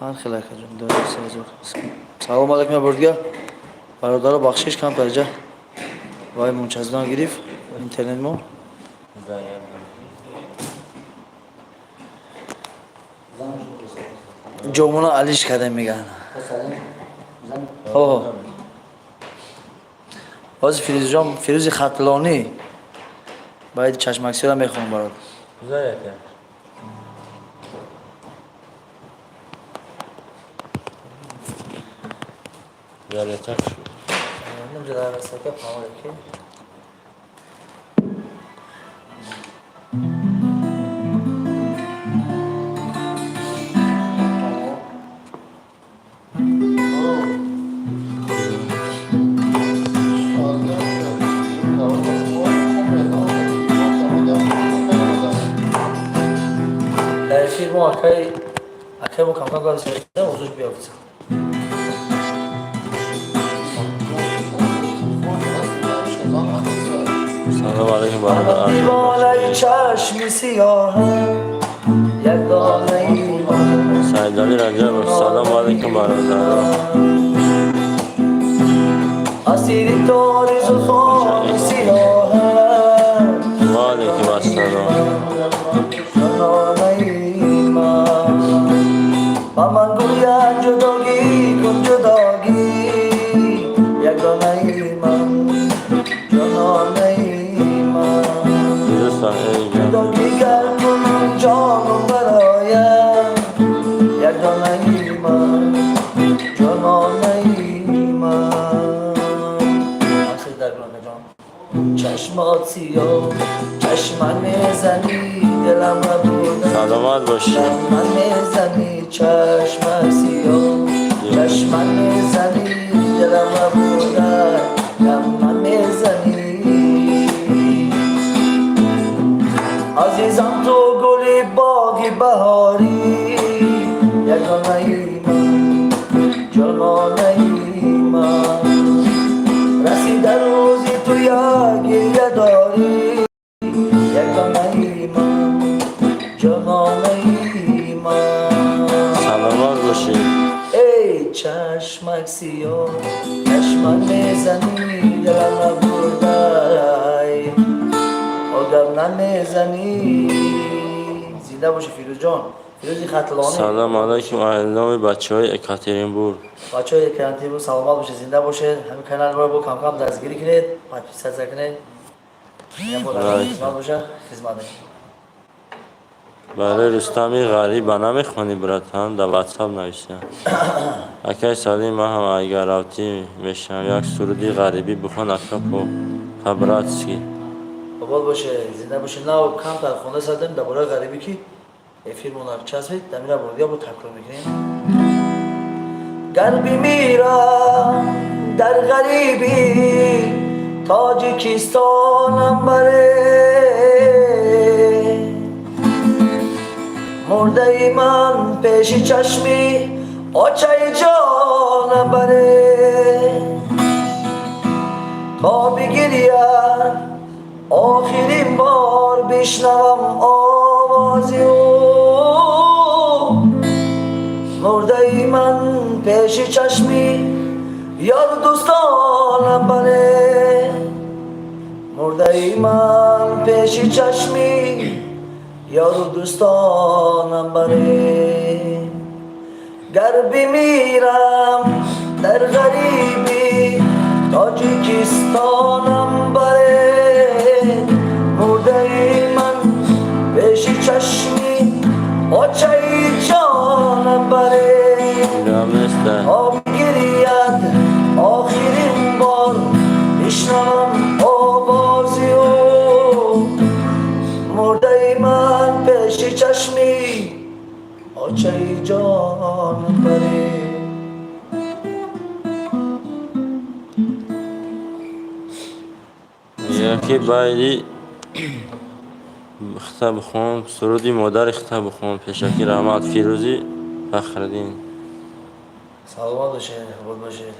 Ҳар хел, акаҷон, 2000, 3000. Салом алейкум, бурдга. Бародаро, бахшиш, кам дараҷа. Вай мунчаздан гирифт интернет мо. Ҷомона алиш кардем, меган. О. Ҳозир Фирӯзҷон, Фирӯзи Хатлонӣ. Баъд чашмаксиёра мехонам барот. Заяка. Зарячак шуд. Дар эфир мо акай мо камкам гап задем, озуш биёфт. Салом алейкум, бародар. Девонаи чашми сиёҳам, як донаи ман. Саидали Раҷабов. Салом алейкум, бародар. Асири тори зулфони сиёҳам. Ва алейкум ассалом. Ҷононаи ман, ба ман гӯяд: ҷудогӣ кун, ҷудогӣ. Як донаи ман, ҷононаи ман. Дӯстон, эй ҷон. Ҷудогӣ гар кунам, ҷоном бароям. Як донаи ман, ҷононаи ман. Ҳамсари дар ҷон, чашмот сиёҳ, чашман мезанӣ, дилам рабуда. Саломат бошӣ. Чашман мезанӣ, чашма сиёҳ, чашман мезанӣ, дилам рабуда, даман мезанӣ. Азизам, ту гули боғи баҳорӣ, ягонаи ман, ҷононаи ман. Расида рӯзи ту як гиря дорӣ, ягонаи ман, ҷононаи ман. Саломат бошӣ. Эй, чашмак сиёҳ, чашмак мезанӣ, дилам набурдай, одам намезанӣ. Зинда бошӣ, Фирӯзҷон, Фирӯзи Хатлонӣ. Салом алейкум, айломи бачаҳои Екатеринбург. Бачаҳои Екатеринбург, саломат бошед, зинда бошед. Ҳамин каналро бо камкам дастгирӣ кунед, подписаться кунед. Хизмат боша, хизмат. Барои Рустами Ғариба намехонӣ, братан? Дар Ватсап нависям. Акай Салим, ман ҳам агар равтӣ мешавам, як суруди ғарибӣ бихон, ака, по-братски. Обод боше, зинда боше. Нав камтар хонда садем дар бораи ғарибӣ, ки эфирмон часпид. Дамира бурдия бо такрор мекунем. Гар бимирам дар ғарибӣ, Тоҷикистонам баре. Мурдаи ман пеши чашми очаи ҷонам баре. То бигирияд охирин бор, бишнавам овози ӯ. Мурдаи ман пеши чашми ёру дӯстонам баре. Мурдаи ман пеши чашми ёру дӯстонам баре. Гар бимирам дар ғарибӣ, Тоҷикистонам баре. Мурдаи ман пеши чашми очаи ҷонам баре. Гап неста. Об гирияд охирин бор, бишнавам овози ӯ. Мурдаи ман пеши чашми очаи ҷонам баре. Яке байди хита бихон, суруди модари хита бихон, пешакӣ раҳмат, Фирӯзи Фахриддин. Саломат бошед, обод бошед.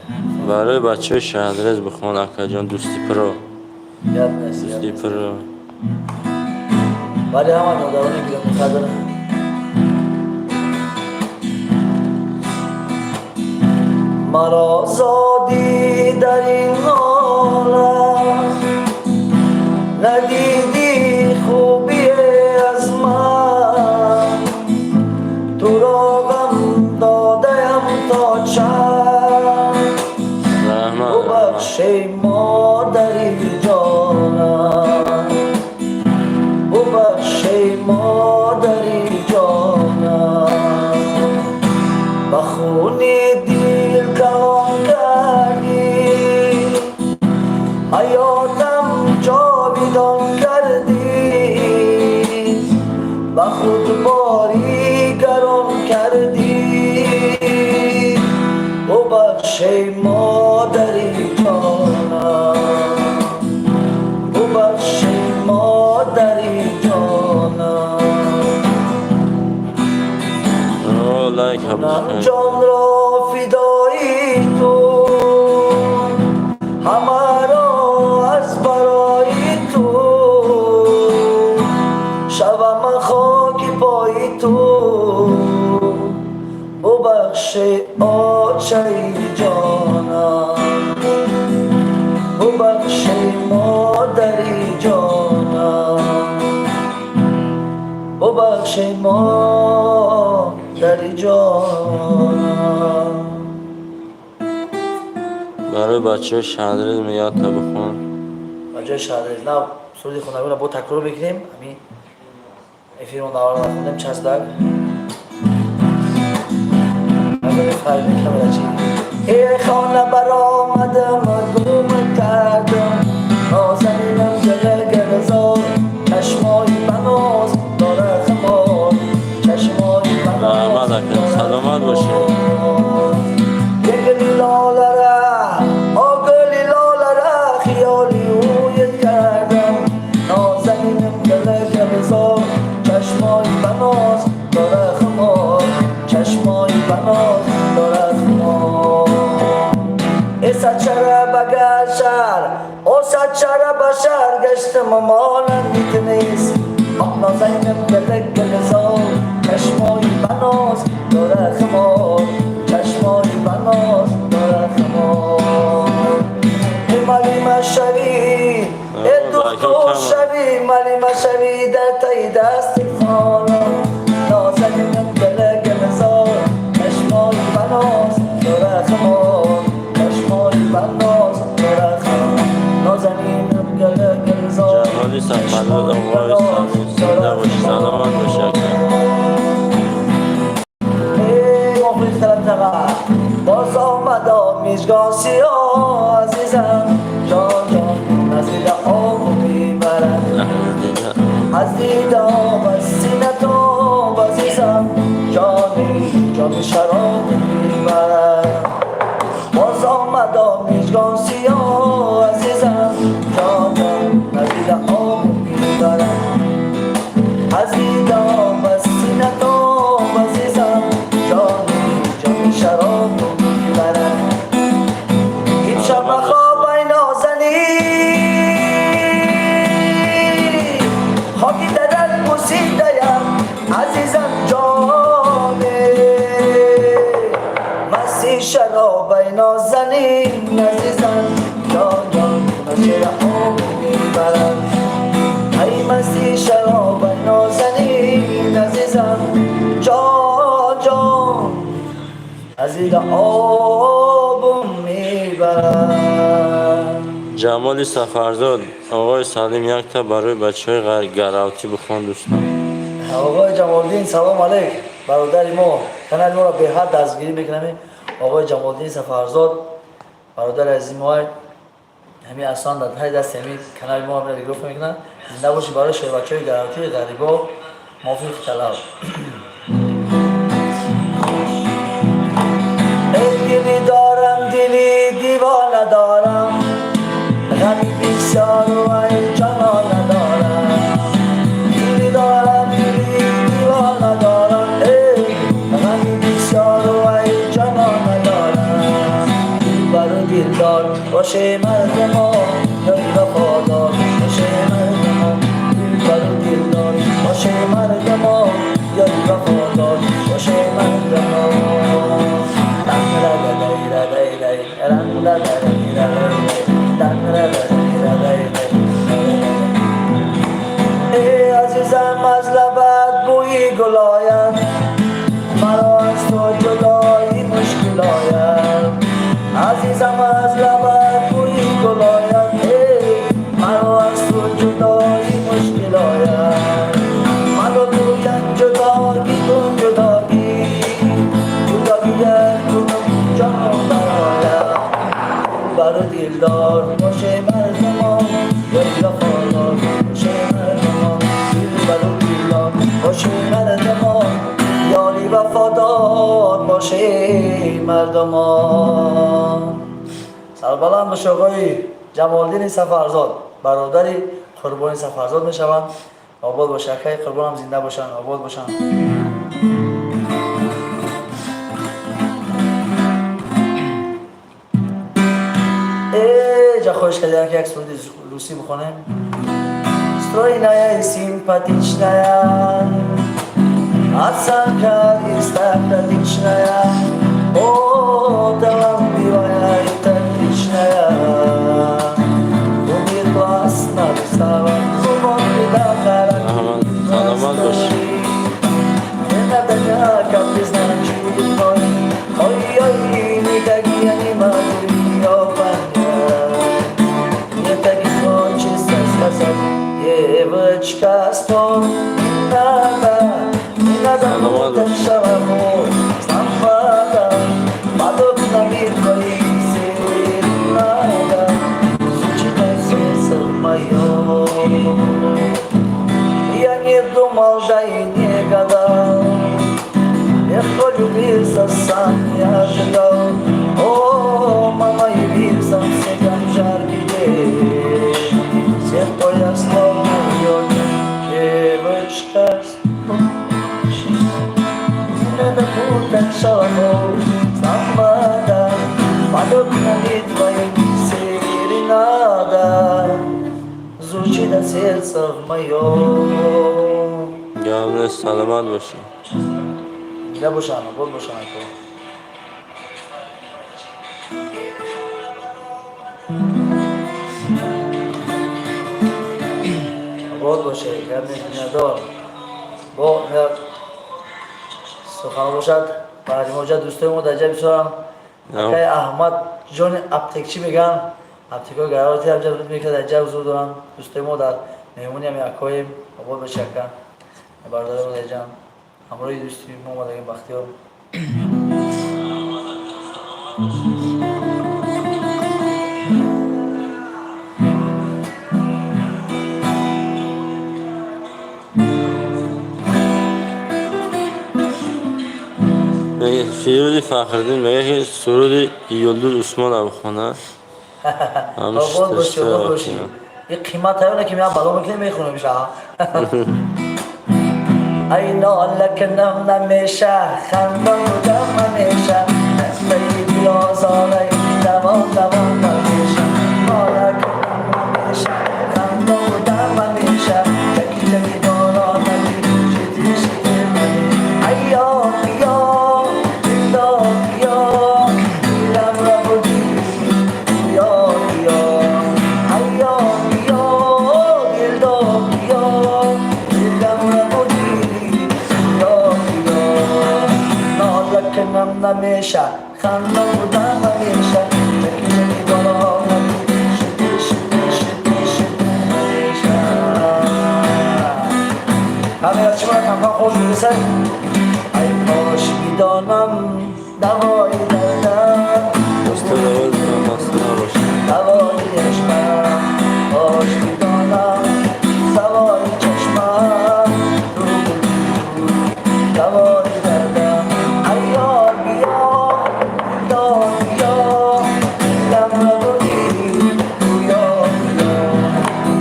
Барои бачаҳои шаҳррез бихон, акаҷон, дӯсти про. Гап нест, гап Дӯсти нест. про. Барои ҳама модарони гиромиқадр. Маро зодӣ дар ин ҳолат, надидӣ хубие аз ман. Туро ғам додаям то чанд, Раҳмат, раҳмат. Бубахш, эй модари ҷонам, бубахш, эй модари ҷонам. Ба хуни дил калон кардӣ, ҳаётам ҷовидон кардӣ, ба худ бори гарон кардӣ. Бубахш, эй модари ҷонам, бубахш, эй модари ҷонам. О, лайк. Кунам ҷонро фидои ту, ҳамаро аз барои ту, шавам хоки пои ту. Бубахш, эй очаи ҷонам, бубахш, эй модари ҷонам, бубахш, эй модари ҷонам. Барои бачаҳои Шаҳрез меяд, та бихон. Бачаҳои Шаҳрез, нав суруди хонагиро бо такрор мекунем. Ҳамин эфирмон аввал нахондем чаздак. Эй, хона баромадам, гум кардам нозанинам, гила гилзор, чашмои баноз дора хумор, чашмои баноз. Раҳмат, ака, саломат бошед. Гули лолара, о гули лолара, хиёли ӯят кардам, нозанинам, гила гилзор, чашмои баноз дора хумор, чашмои баноз дора хумор. Э, садшара ба шаҳр, о садшара ба шаҳр гаштам, монанди ту нест. Нозанинам, гила гилзор, чашмои баноз дора хумор, чашмои баноз дора хумор. Э, малима шавӣ, э духтур шавӣ, малима шавӣ, дар таи дасти хона, нозанинам, гила гилзор, чашмои баноз дора хумор, чашмои баноз дора хумор, нозанинам, гила гилзор. Ҷамоли Сафарзод, оғои Салим, зинда бошӣ, саломат бошӣ, ака. Эй мохлис талабтаға, боз омадо мижгон сиёҳ, азизам ҷон, ҷон, аз дида об мебарад, аз дида об, аз сина тоб, азизам ҷони, ҷоми шароб мебарад. Боз омадо мижгон сиёҳ, азизам ҷон, ҷон, аз дида об мебарад, аз дида об, аз сина тоб, азизам ҷони, ҷоми шароб мебарад. Имшаб махоб, ай нозанин, хоки дарат бусидаям, азизам ҷоне, масти шароб, ай нозанин, азизам ҷон, ҷон, аз об мебарад. Ай масти шароб, ай нозанин, азизам ҷон, ҷон, аз дида обум мебарад. Ҷамоли Сафарзод, оғои Салим, якта барои бачаҳои гаравтӣ бихон, дӯстон. Оғои Ҷамолиддин, салом алейк, бародари мо, канали моро беҳад дастгирӣ мекунам. Оғои Ҷамолиддин Сафарзод, бародари азизи мо, ҳамин аслан дар таи дасти ҳамин канали мо ҳамин регроф мекунад. Зинда бошӣ. Барои шербачаҳои гаравтии ғарибо мувофиқи талаб. Эй, дили дорам, дили девона дорам, ғами бисёру ай ҷонона дорам. Дили дорам, дили девона дорам, эй, ғами бисёру ай ҷонона дорам. Дилбару дилдор боше мард мо, ёри вафодор боше мард мо. Дилбару дилдор боше мард мо, ёри вафодор боше мард мо. Дилдор боше мардумон, ёри вафодор боше мардумон, дилбару дилдор боше мардумон, ёри вафодор боше мардумон. Сарбаланд боше оғои Ҷамолиддини Сафарзод, бародари Қурбони Сафарзод мешаванд. Обод боше акаи Қурбонам, зинда бошанд, обод бошанд. Ҷа хоҳиш кардем ки як суруди русӣ бихонем. Стройная и симпатичная, осанка аристократичная, о, талантливая и тактичная, умеет классно рисовать, глубокий да Раҳмат, саломат бош. Не надо капризна, чудит мой. Ой-ой, никак я не могу ее понять. Мне так и хочется сказать: девочка, стоп, не надо, не надо Саломат путать бош. шаловод с ламбадом. Под окнами твоих серенада звучит на сердце моем. Я не думал, да и не гадал, легко любился, сам не ожидал. О, мама, явился снегом жаркий день. С тех пор я словно в йоге. Девочка, не надо путать шаловод с ламбадом. Под окнами твоими серенада звучит от сердца в моем. Гап нест, саломат бошӣ. Зинда бошанд, обод бошанд ако. Обод боше, гап нест, миннатдор. Бо сухан бошад, баъди дӯстои мо дар ҷа бисёрам. Акай Аҳмад ҷони аптекчӣ мегӯянд, аптекҳои гароти ҳамҷа мекард, дар ҷа ҳузур доранд. Дӯстои мо дар меҳмони ҳами акоем, обод боши ака. Бародари мо дар ҷа ҳамроҳи дӯсти мо омадагем, Бахтиёр. Фирӯзи Фахриддин мегӯяд, ки суруди Юлдуз Усмонова бихона. Обод боши, обод боши. И қимат ҳайоне ки меам бало мекунем, мехонем ша. Ай нола кунам намеша, хандон будам ҳамеша, дастаи дилозорай давон давон намеша. Нола кунам намеша, хандон будам ҳамеша, чаки чаки боронаки, шитир шитир мане. Ай ёр биё, дилдор биё, дилам ра бурдӣ, ёр биё. Ай ёр биё, дилдор биё, дилам ра бурдӣ, ёр биё. Нола кунам намеша, хандон будам ҳамеша, чаки чаки боронаки, шитир шитир шитир шитир намеша. Ҳамин аз шумо камкам хуш бирасад. Ай кош бидонам давои дардам, Устод, овозатон хаста набошед. давои ишқам, кош бидонам савои чашмам, ту будӣ давои дардам. Ай ёр биё, дилдор биё, дилам ра бурдӣ, ту ёр биё.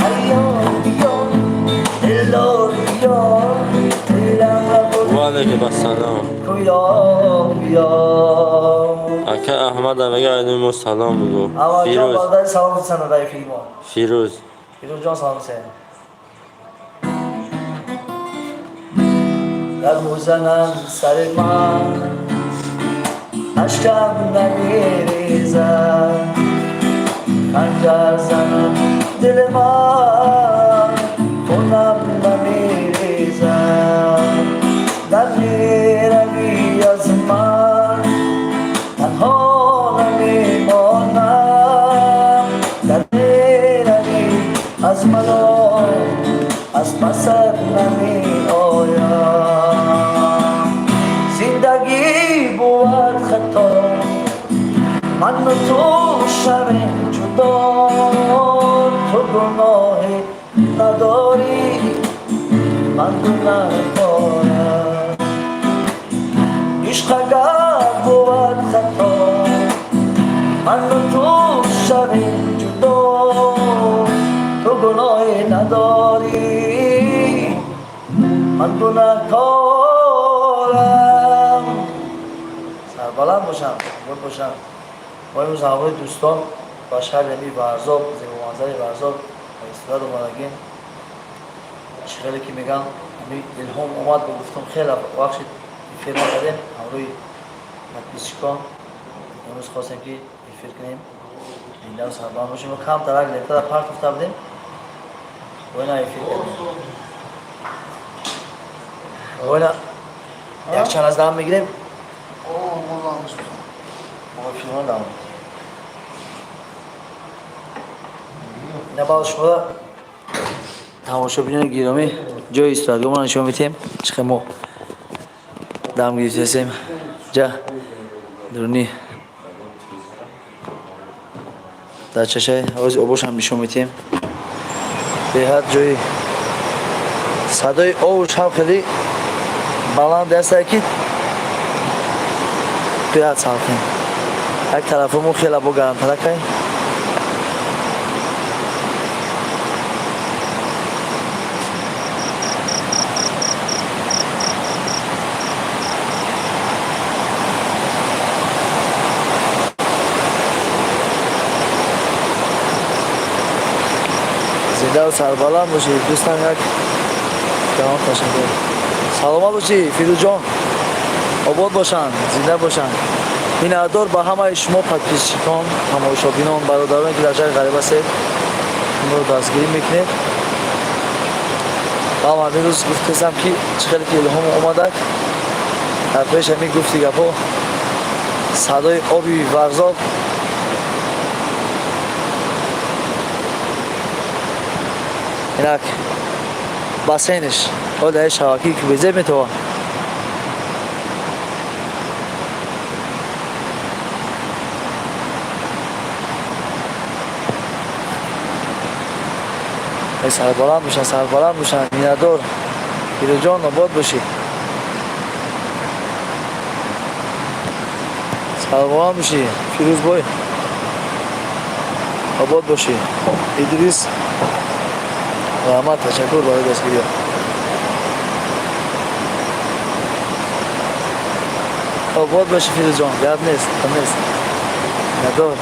Ай ёр биё, дилдор биё, дилам ра бурдӣ, Ва алайкум ассалом. ту ёр биё. Ака Аҳмада мегӯяд, айни мо салом бугӯ. Аввалҷон Фирӯз. Бародари салом санадаи филмо. Фирӯз. Фирӯзҷон, салом сен. Дар музанам сари ман, ашкам намерезад, ханҷар занам дили ман, хунам намерезад. Дар меравӣ аз ман, танҳо намемонам. Дар меравӣ аз мано, аз пасат намеоям. Зиндагӣ бувад хато, ману ту шавем. ҷудо, ту гуноҳе надорӣ, ман гунаҳкорам. Ишқ агар бувад хато, ману ту шавем ҷудо, ту гуноҳе надорӣ, ман гунаҳкорам. Сарбаланд бошам, обод бошам. Мо имрӯз ҳамроҳи дӯстон ба шаҳри ами Варзоб, зебоманзари Варзоб ба истироҳат омадагем. Чӣ хеле ки мегам, ами илҳом омад, ба гуфтум хеле вақт шид эфир накардем ҳамроҳи подписчикон. Имрӯз хостем ки эфир кунем, зинда сарбаланд бошем. Мо камтарак лентара партофта будем, бо ина эфир кардем. Бо ина якчанд аз дам мегирем. Мо филмон дам. Ина баъд шумо тамошобинони гиромӣ ҷои истироҳатгоҳро нишон медиҳем, чӣ хел мо дам гирифтаистем. Ҷа дуруни дар чашаи ҳози обошам нишон медиҳем. Беҳад ҷои садои овуш ҳам хеле баланд ҳастае ки беҳад салқин. Як тарафҳо хеле бо гармтаракай. Зиндаву сарбаланд бошед, дӯстам. Як ҷаҳон ташаккур. Саломат бошӣ, Фирӯзҷон, обод бошанд, зинда бошанд. Миннатдор ба ҳамаи шумо подписчикон, тамошобинон, бародароне ки дар шаҳри ғариб ҳастед, моро дастгирӣ мекунед. Ва ман имрӯз гуфтесам ки чӣ хеле ки илҳом омадак, дар пеш ҳамин гуфти гапҳо садои оби Варзоб инак бассейнш ҳоли шавакӣ ки безеб метавон. Сарбаланд бошанд, сарбаланд бошанд. Миннатдор, Фирӯзҷон, обод бошӣ. Сарбаланд бошӣ, Фирӯзбой, обод бошӣ. Идрис, раҳмат, ташаккур барои дастгириё. Обод бошӣ, Фирӯзҷон, гап нест, гап нест. Миннатдор.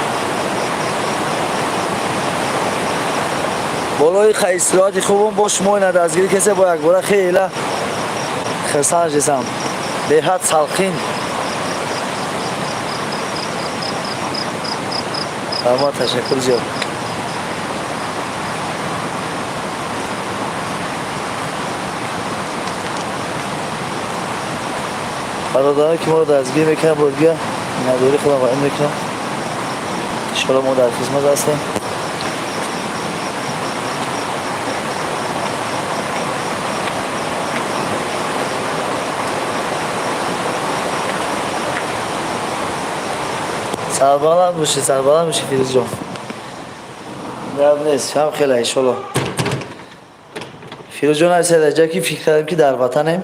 Болои истироҳати хубум бо шумо ина дастгирӣ кесе, бо якбора хела хирсанд шидам. Беҳад салқин. Раҳмат, ташаккур зиёд. Бародарон ки моро дастгирӣ мекунанд, бо дига миннатдории худам баён мекунам. Иншоалло мо дар хизмат ҳастем. Сарбаланд бошӣ, сарбаланд бошӣ, Фирӯзҷон. Гап нест, ҳам хеле иншоалло. Фирӯзҷон ҳастед ҷа ки фикр кардем ки дар ватанем,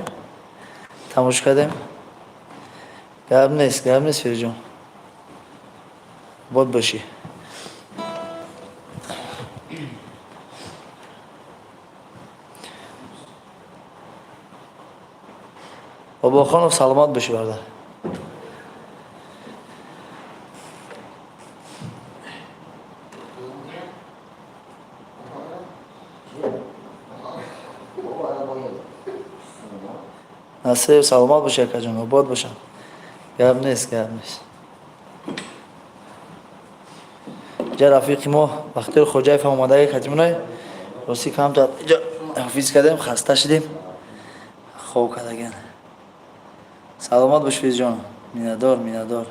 тамошо кардем. Гап нест, гап нест, Фирӯзҷон. Обод бошӣ. Бобохонов, саломат бошӣ, бародар. Насиб, саломат бошӣ, акаҷон, обод бошам. Гап нест, гап нест. Ҷа рафиқи мо Бахтиёр Хоҷаев ҳам омадаги катимунай. Ростӣ камтар иҷа ҳофиз кардем, хаста шидем. Хоб кардаген. Саломат бош, Фирӯзҷон. Миннатдор, миннатдор.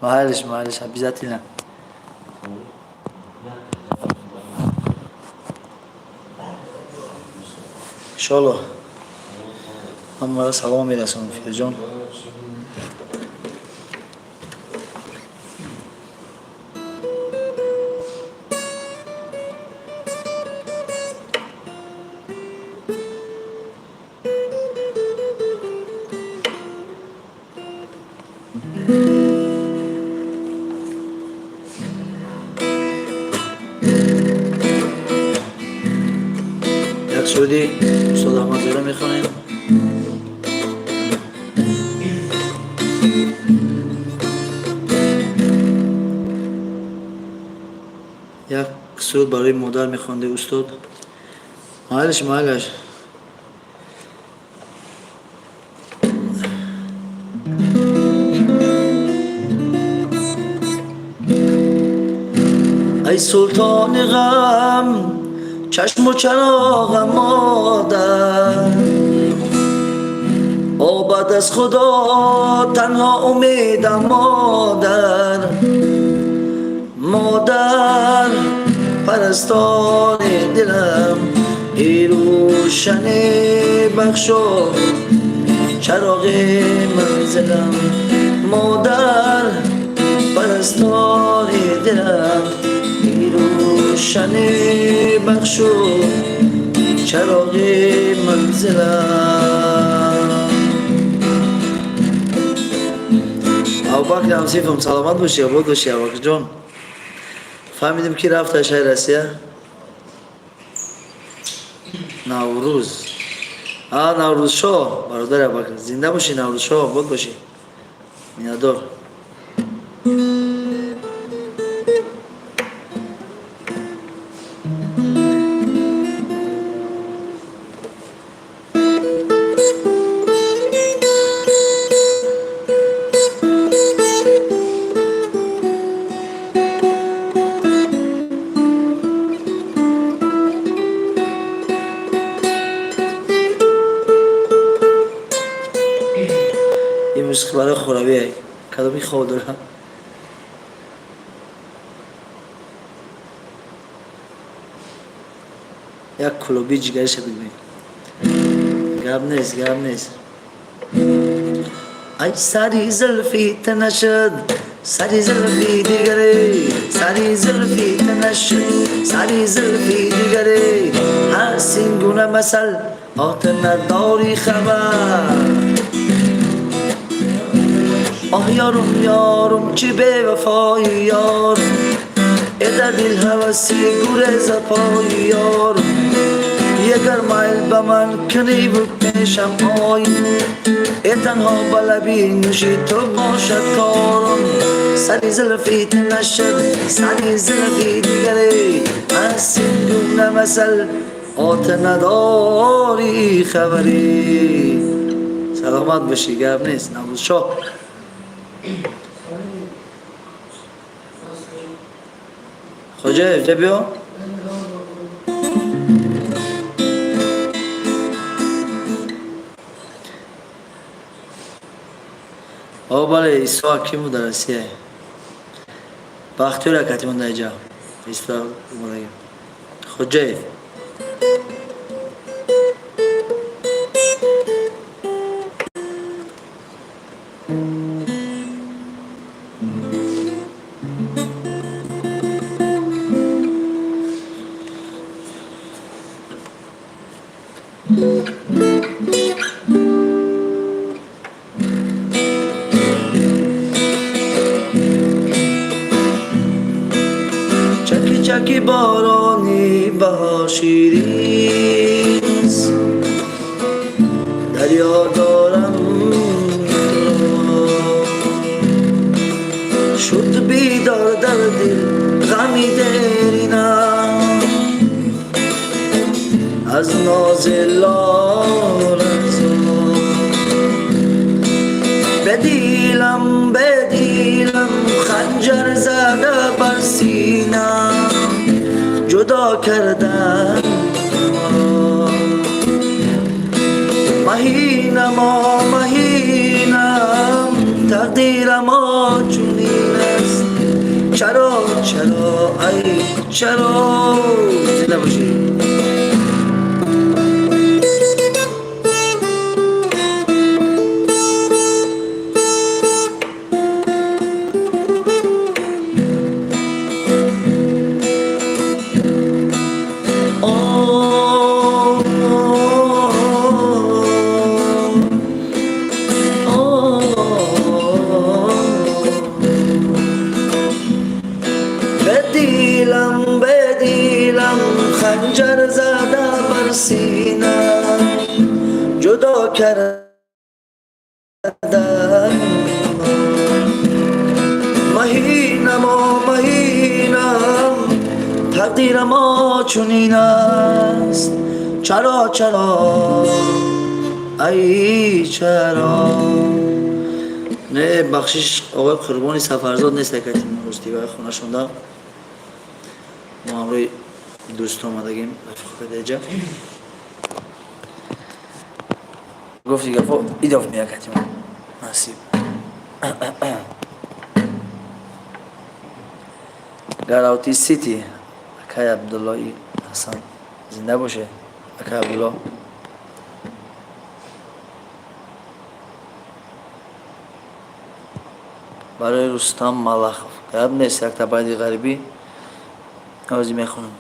Майлиш, майлиш, обязательно. Иншолло, ҳамаро салом мерасонам, Фирӯзҷон. Як суруди устод Аҳмадзода мехонем. Як суруд барои модар мехонде устод. Майлиш, майлаш. Ай султони ғам, чашму чароғам, модар, обад аз Худо танҳо умедам, модар, модар, парастони дилам, эй рӯшане бахшо чароғи манзилам, модар, парастони дилам, эй рӯшане бахшо чароғи манзилам. Абубакр Ҳамсифам, саломат бошӣ, обод бошӣ, Абубакрҷон. Фаҳмидем, ки рафта шаҳри Россия. Наврӯз, а Наврӯзшоҳ, бародари Абубакр, зинда бошӣ, Наврӯзшоҳ, обод бошӣ, миннатдор. Ин мусиқӣ барои хоравӣ, кадоми хоб дора. Як кулоби ҷигариша бигӯем. Гап нест, гап нест. Ай сари зулфи нашуд, сари зулфи дигаре, сари зулфи нашуд, сари зулфи дигаре, ҳаст ин гуна масал, оҳ, надорӣ хабар. Оҳ, ёрум, ёрум, чӣ бевафои, ёрум, э дар дил ҳаваси гуреза пои, ёрум, ягар майл ба ман куниву пешам оӣ, э танҳо ба лаби нӯши ту бошад корум. Сари зулфи нашуд, сари зулфи дигаре, ҳаст ин гуна масал, оҳ, надорӣ хабарӣ. Саломат бошӣ, гап нест, Наврӯзшоҳ. Хоҷаев, ҷа биё. О, бале, Исо Ҳакимов дар Россия. Бахтиёр акатимон дар ҷа Исо Хоҷаев. Чаки чаки борони баҳор ширин аст, дарё дорам туро. Шуд бедор дар дил ғами деринам аз нози лолазор. Ба дилам, ба дилам ханҷар зада бар синам, ҷудо кардан маҳинамо, маҳинам, тақдирамо чунин. Чаро, чаро, ай чаро. Зинда бошӣ. به دیلم، به دیلم خنجر زده بر سینم، جدا کردن مهینم و مهینم، تقدیر ما چنین است. چرا، چرا، ای چرا. Не, бахшиш, оғои Қурбони Сафарзод нест, акати рости ва хонашонда мо ҳамроҳи дӯст омадагим, рафиқадаҷа гуфти гапо идоф меякати мо насиб. Гараути Сити, акай Абдуллои Ҳасан, зинда боше, акай Абдулло. Барои Рустам Малахов гап нест, якта байди ғарибӣ ҳозир мехонам.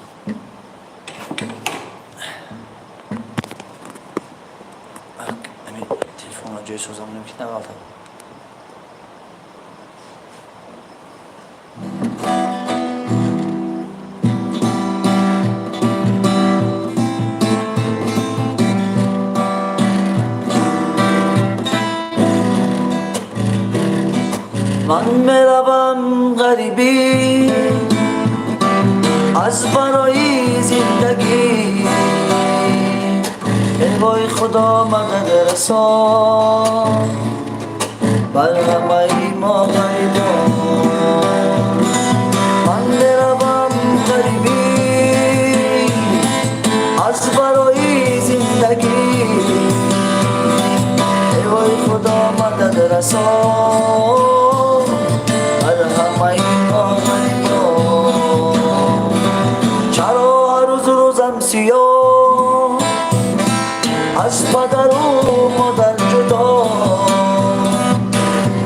Ами телефонро ҷои созам, ки нағалтам. Ман меравам ғарибӣ аз барои зиндагӣ, эй вой, Худо мадад расон бар ҳамаи мо ғарибон. Ман меравам ғарибӣ аз барои зиндагӣ, эй вой, Худо мадад расон бар ҳамаи мо ғарибон. Чаро ҳар рӯз рӯзам сиёҳ, аз падару модар ҷудо,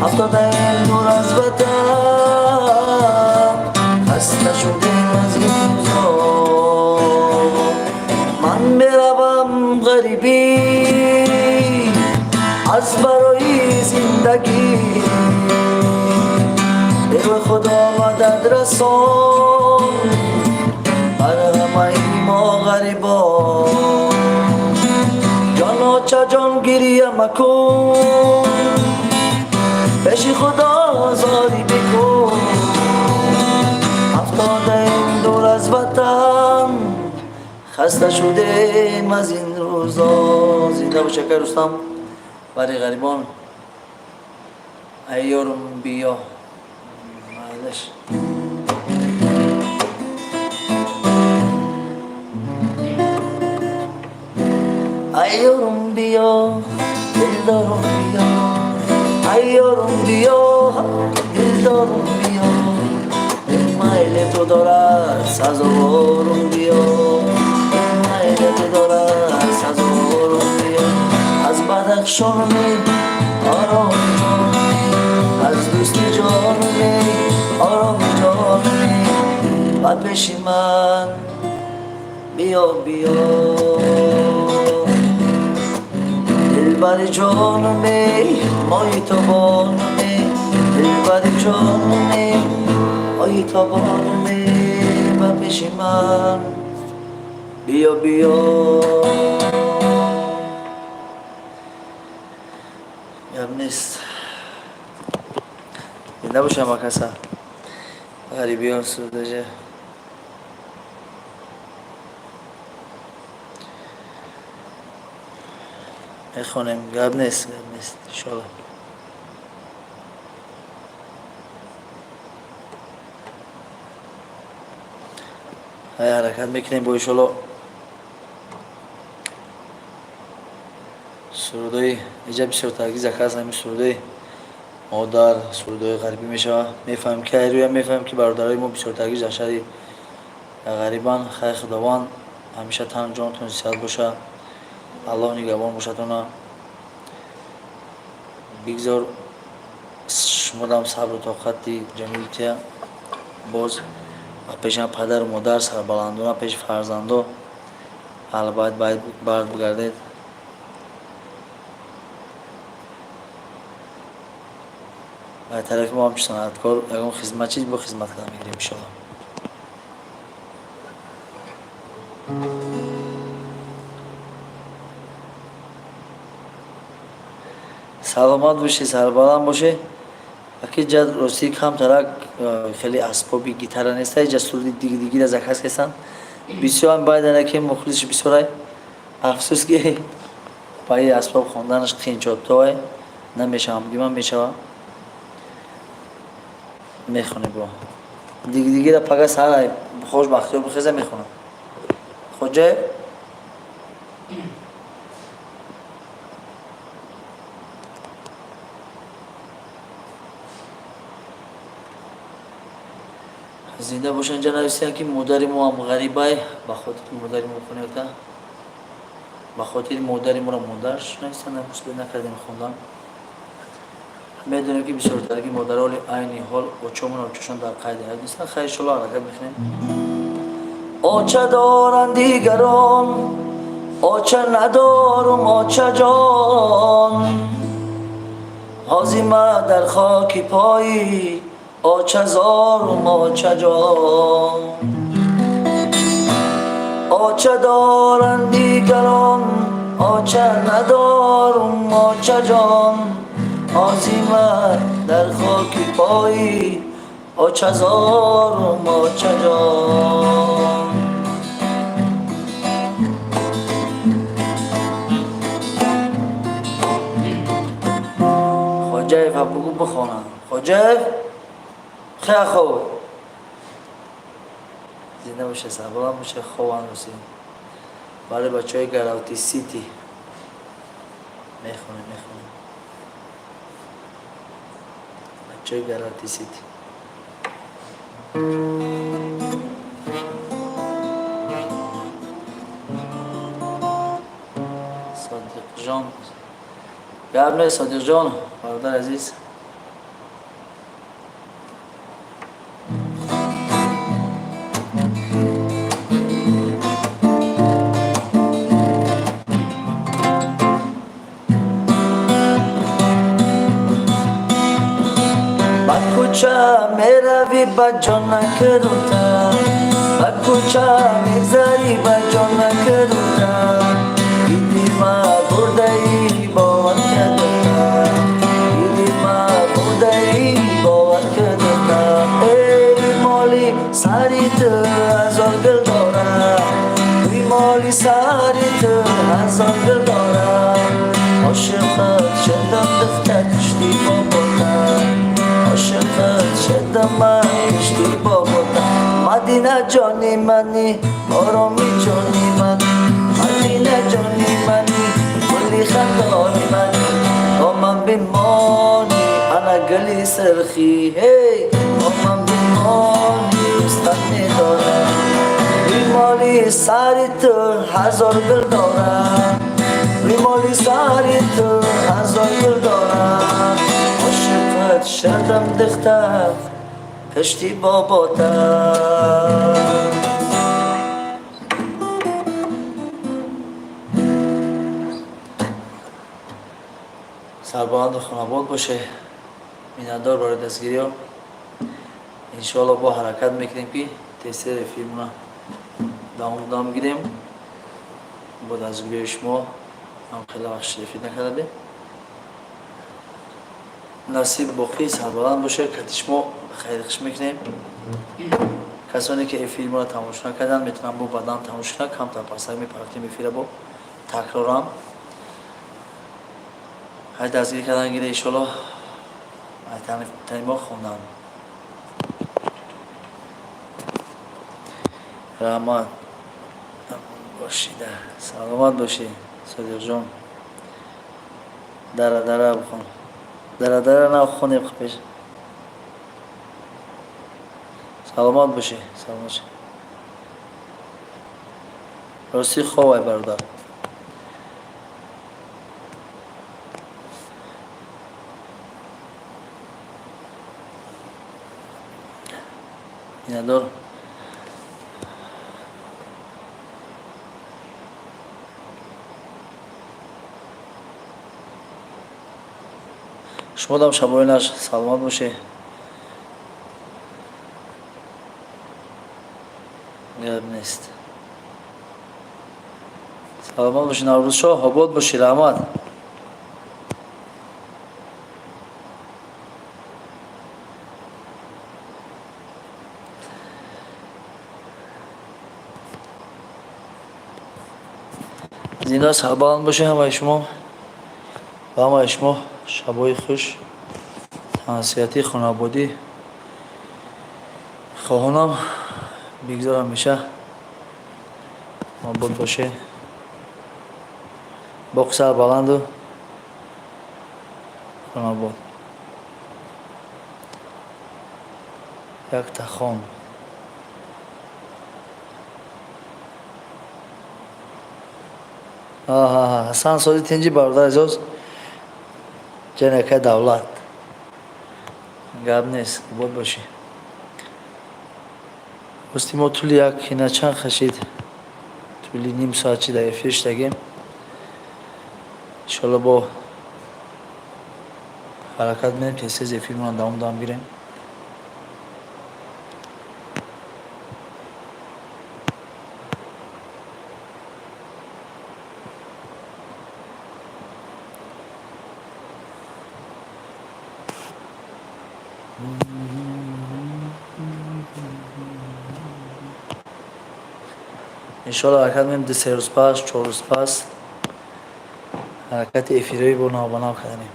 афтодаем дур аз ватан, хаста шудем аз ин рӯзо. Ман меравам ғарибӣ аз барои зиндагӣ, эй Худо мадад расон бар ҳамаи мо ғарибон. Ҷоноча ҷон, гирия макун, пеши Худо зорӣ бикун. Афтодаем дур аз ватан, хаста шудем аз ин рӯзо. Зинда бош, акай Рустам. Барои ғарибон ай ёрум биё, майлаш. Ай ёрум биё, дилдорум биё, ай ёрум биё, дилдорум биё, дил майли ту дорад, сазоворум биё, дил майли ту дорад, сазоворум биё. Аз Бадахшонми, ором ҷонми, аз дӯсти ҷонми, ором ҷонми, ба пеши ман биё, биё. Дилбари ҷонми, моҳи тобонми, дилбари ҷонми, моҳи тобонми, ба пеши ман биё, биё. Гап нест, зинда бошам, акаса ғарибиён судаҷа. Мехонем, гап нест, гап нест, иншолло. Ҳай, ҳаракат мекунем бо, иншолло, сурудои иҷа бисёр тарги заказ, ҳами сурудои Модар, сурудҳои ғарибӣ мешавад. Мефаҳмем, ки айрӯям мефаҳмем, ки бародарои мо бисёртаргиз дар шаҳри ғарибанд. Хайр, Худованд ҳамеша тану ҷонатон сиҳат боша, Аллоҳ нигаҳбон бошадона. Бигзор шумодам сабру тоқати ҷамил тия, боз пеши падару модар сарбаландона, пеши фарзандо албайт бард бигардед. Ба тарафи мо ҳамчун санъаткор ягон хизмат чиз бо хизмат карда мегирем, иншоалло. Саломат бошед, сарбаланд бошед. Аки ҷа ростӣ камтарак хеле асбоби гитара неста, ҷа суруди дигдигира заказ кестанд. Бисёрам байд ки мухлисш бисёрай. Афсӯс, ки ба ин асбоб хонданаш қиинчотовай, намешавам, гиман мешава. Мехонем бо дигдигира пага саҳар хош бахтиёр бихеза, мехонам. Хоҷаев, зинда бошанд. Ҷа нависиянд, ки модари мо ҳам ғарибай, ба хотири модари мо хонета, ба хотири модари моро модарш нависанд. Накардем хондан. Медонем, ки бисёртараги модароли айни ҳол очомон, очошон дар қайди ҳаёт нестанд. Хайр, иншолло, ҳаракат мекунем. Оча доранд дигарон, оча надорум, очаҷон. Ҳозима дар хоки пои оча зорум, очаҷон. Оча доранд дигарон, оча надорум, очаҷон. Ҳозима дар хоки пои оча зорум, очаҷон. Хоҷаев, бугӯ бихонам. Хоҷаев, хеле хуб. Зинда боше, сарбаланд боше. Хобанд боси. Барои бачаҳои Гаравти Сити мехонем, мехонем. Бачаҳои Гаравти Сити. Содиқҷон, гап нест, Содиқҷон, бародари азиз. Ба кӯча меравӣ, ба ҷон накарута, ба кӯча мегзарӣ, ба ҷон накарута. Диди ма бурдаӣ, бовар кардата, диди ма бурдаӣ, бовар кардата. Эй моли сари ту ҳазор гул дорад, моли сари ту ҳазор гул дорад. Ошиқат шудам, духтар, кишти бобота, ошиқат шудам ман, кишти бобота. Мадина ҷони мани, ороми ҷони ман, Мадина ҷони мани, гули хандони мани, бо ман бимонӣ, ана гули сирхӣ, ҳей, бо ман бимонӣ, дӯстат медорам. Римоли сари ту ҳазор гул дорад, римоли сари ту ҳазор гул дорад. Ошиқат шудам, духтар, пишти бобота. Сарбаланду хонабод боше. Миннатдор барои дастгириҳо. Иншоалло, бо ҳаракат мекунем, ки тезтар эфирмона давом гирем. Бо дастгириҳои шумо ҳам хеле вақт эфир накардабем. Насиб боқӣ, сарбаланд боше. Кати шумо хайрхуш мекунем. Касоне ки эфири моро тамошо накарданд, метавонанд бо баъдан тамошо кунанд. Камтар пасак мепартем эфира, бо такрорам. Ҳай, дастгирӣ кардан гире, иншоалло. Тани мо хондан. Раҳмат бошида, саломат бошӣ, Содиқҷон. Дара дара бихон. Дарадара нав хонем пеш. Саломат бошӣ, саломат бошӣ. Ростӣ ховай, бародар. Миннатдор. Шумодам шабои наш, саломат бошӣ. Гап нест. Саломат бошӣ, Наврӯзшоҳ, обод бошӣ, раҳмат. Зинда сарбаланд бошед ҳамаи шумо ва ҳамаи шумо шабои хуш, тансиҳатӣ, хонаободӣ хоҳонам. Бигзор ҳамеша обод бошед, боқи сарбаланду хонаобод. Якта хон. Ҳасан сози тинҷи, бародар азоз, ҷанакай давлат. Гап нест, обод бошӣ. Рости мо тӯли як ина чанд хашид, тӯли ним соат чи дар эфир шудагем. Иншоалло, бо ҳаракат менем, тез-тез эфирмонро давом давом гирем. Иншоалло, ҳаракат менем 2-3 рӯз пас, 4 рӯз пас ҳаракати эфирҳои бо навбанав карданем.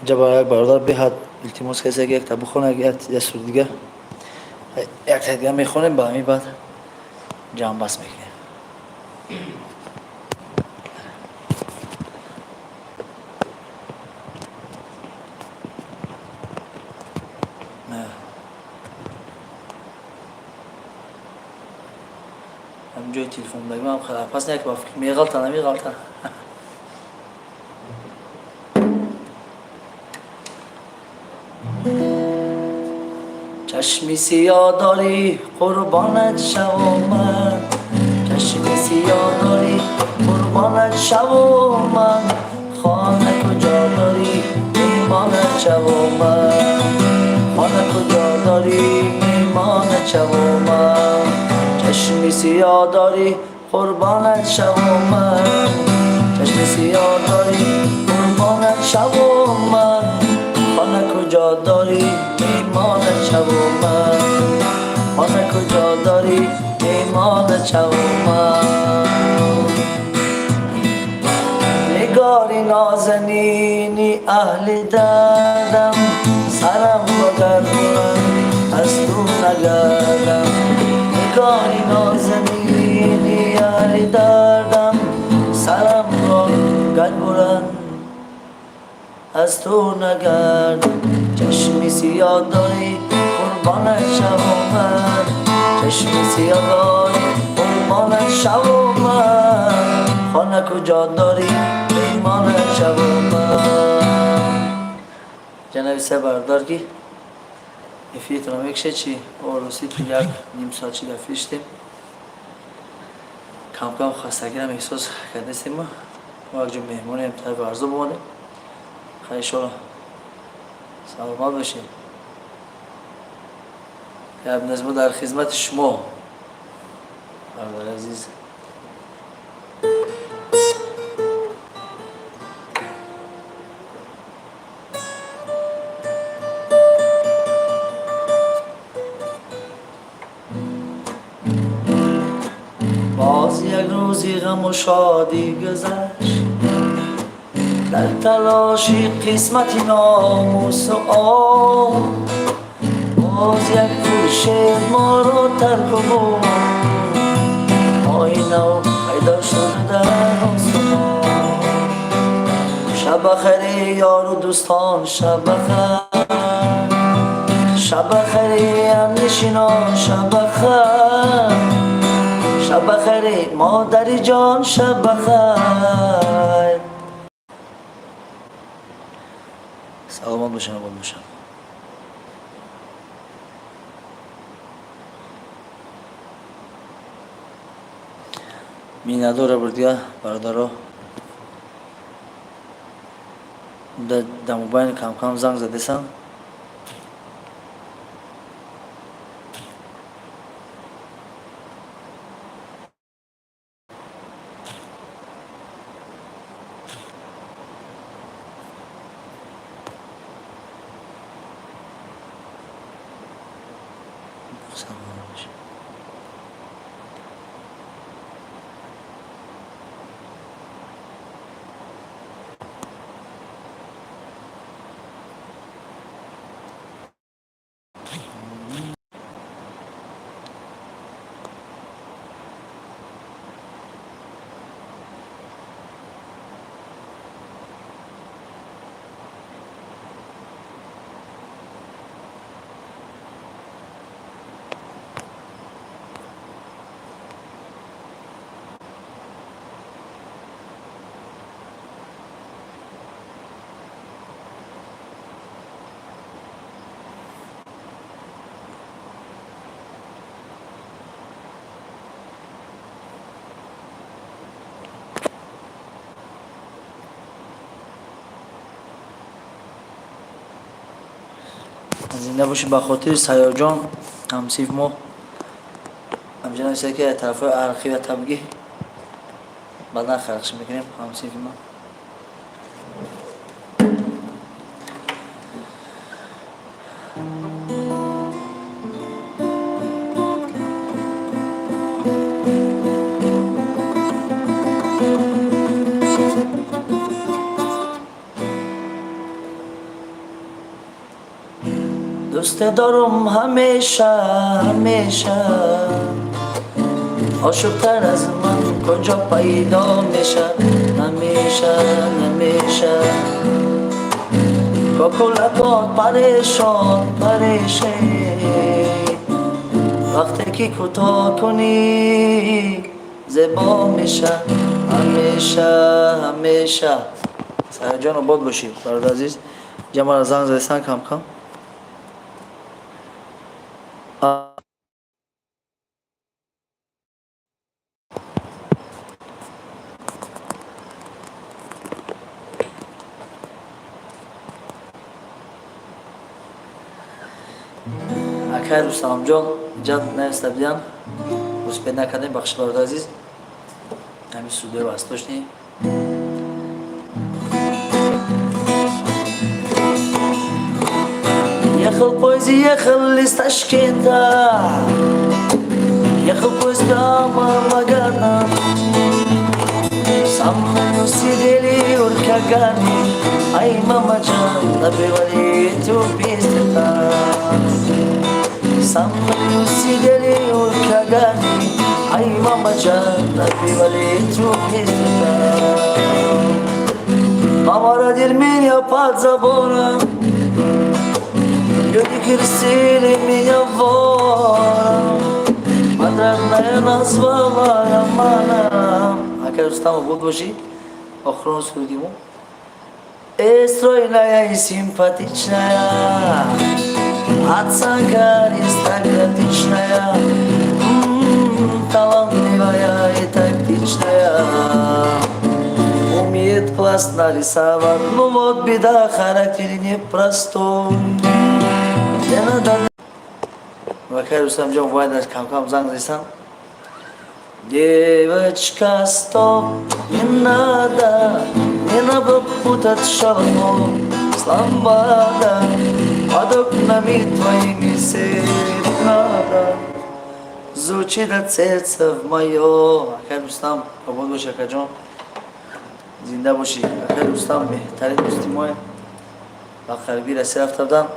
Инҷа ба як бародар беҳад илтимос кардааст, як якта бихона, як суруди дига, якта дига мехонем, ба ҳамин баъд ҷамъбаст мекунем. Ҳамин ҷои телефон дагимам пас не, ба фикр меғалта, намеғалта. Чашми сиёҳ дорӣ, қурбонат шавам ман. Чашми сиёҳ дорӣ, қурбонат шавам ман. Хона куҷо дорӣ, меҳмонат шавам ман. Хона куҷо дорӣ, меҳмонат шавам ман. Чашми сиёҳ дорӣ, қурбонат шавам ман. Чашми сиёҳ дорӣ, қурбонат шавам ман. Хона куҷо дорӣ, меҳмонат шавам ман. Хона куҷо дорӣ, меҳмонат шавам ман. Нигори нозанини аҳли дардам, сарам вагар буранд, аз ту нагардам. Нигори нозанини аҳли дардам, сарамро гар буранд, аз ту нагардам. Чашми сиёҳ дорӣ, қурбонат шавам ман. Чашми сиёҳ дорӣ, қурбонат шавам ман. Хона куҷо дорӣ, меҳмонат шавам ман. Ҷанаби се бародар, ки эфиртонро мекушед чи? Рости тӯли як ним соат чи дар эфир шудем, камкам хастагиам эҳсос кардастем. Мо якҷо меҳмонем, тарафи Арзоб омадем. Хайр, иншоалло, саломат бошед. Гап нест, мо дар хизмати шумо, бародари азиз. Боз як рӯзи ғаму шодӣ гузашт дар талоши қисмати номусу об. Боз як хуршед моро тарку бурд, моҳи нав пайдо шуд дар осмон. Шаб бахайр, ёру дӯстон, шаб бахайр, шаб бахайр, ҳамнишинон, шаб бахайр, шаб бахайр, модари ҷон, шаб бахайр. Саломат бошанд, обод бошанд. Миннатдора бурдига, бародаро. Да мобайн камкам занг задесам. Саломат бошед. Зинда бошӣ. Ба хотири Сайёрҷон, ҳамсиф мо, ҳамҷа нависта, ки тарафҳои архива табгӣ баъдан харахш мекунем, ҳамсифи ман. Дӯсте дорум ҳамеша, ҳамеша. Ошиқтар аз ман куҷо пайдо меша? Намеша, намеша. Кокулакот парешон, пареше. Вақте ки кӯтоҳ кунӣ, зебо меша. Ҳамеша, ҳамеша. Сайёрҷон, обод бошӣ, бародар азиз. Ҷамара занг задесан кам кам. Акай Рустамҷон ҷад нависта будиян, успеть накардем, бахши, бародар азиз. Ҳамин студияи Восточный. Ехал поезд, ехал из Ташкента, ехал поезд прямо в Магадан. Со мной сидели уркаганы, ай, мамаджан, напевали эту песню там. Со мной сидели уркаганы, ай, мамаджан, напевали эту песню там. Мама родил меня под забором, люди крестили меня вором. Мать родная назвала Романом. Акай Рустам, обод бошӣ. Охирон сурудиму. Стройная и симпатичная, осанка аристократичная, талантливая и тактичная, умеет классно рисовать, ну вот беда, характер непростой. Не надо. Акай Рустамҷон, бояд аз камкам занг зесам. Девочка, стоп, не надо, не надо путать шалму с ламбада. Под окнами твоими серенада звучит от сердца в мое. Акай Рустам, обод боши, акаҷон, зинда бошӣ. Акай Рустам беҳтарин дӯсти мое. Ба қариби Россия рафта будам.